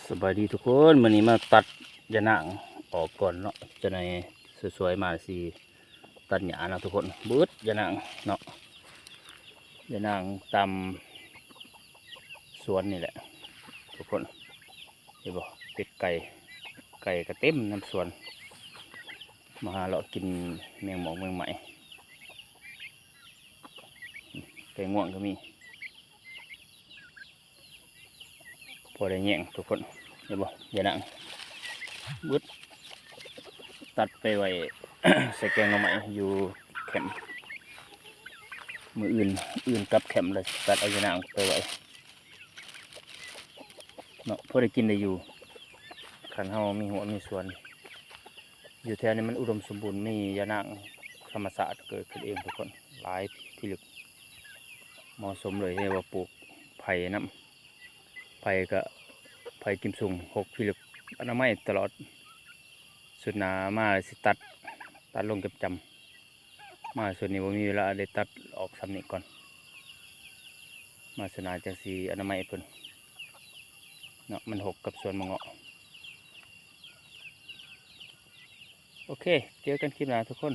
ສະບາຍດີທຸກຄົນ ມື້ນີ້ມາຕັດຢານາງອອກກ່ອນເນາະ ຈະໄດ້ສວຍໆມາຊິຕັດຫຍ້າເນາະທຸກຄົນ ເບິດຢານາງເນາະ ຢານາງຕາມສວນນີ້ແຫຼະທຸກຄົນ ເຫັນບໍ່ ເປັດໄກ່ ໄກ່ກະເຕັມນຳສວນ ມາຫາເລາະກິນແມງໝອກແມງໄມ້ ໄກ່ງວງກໍມີ ພໍໄດ້ແຍງທຸກຄົນ ເຫັນບໍ່ ຢານາງເບິດ ຕັດໄປໄວ້ ໃສ່ແກງໜໍ່ໄມ້ຢູ່ແຄມ ມື້ອື່ນ ອື່ນກັບແຄມແລ້ວຕັດເອົາຢານາງໄປໄວ້ເນາະ ພໍໄດ້ກິນໄດ້ຢູ່ ຄັນເຮົາມີຮົ້ວມີສວນ ຢູ່ແຖວນີ້ມັນອຸດົມສົມບູນ ມີຢານາງທຳມະຊາດເກີດຂຶ້ນເອງທຸກຄົນ ຫຼາຍພິລຶກ ເໝາະສົມເລີຍ ເຮັດວ່າປູກໄຜ່ນຳ ໄຜ່ກະ ໄຜ່ກິມຊຸງ ຮົກພິລຶກ ອະນາໄມຕະຫຼອດ ສຸດໜ້າມາຊິຕັດ ຕັດລົງຈຳໆ ມາສຸດນີ້ບໍ່ມີເວລາ ໄດ້ຕັດອອກຊ່ຳນີ້ກ່ອນ ມາສຸດໜ້າຈັ່ງຊິອະນາໄມເພິ່ນເນາະ ມັນຮົກກັບສວນໝາກເງາະ ໂອເຄ ເຈີກັນຄລິບໜ້າທຸກຄົນ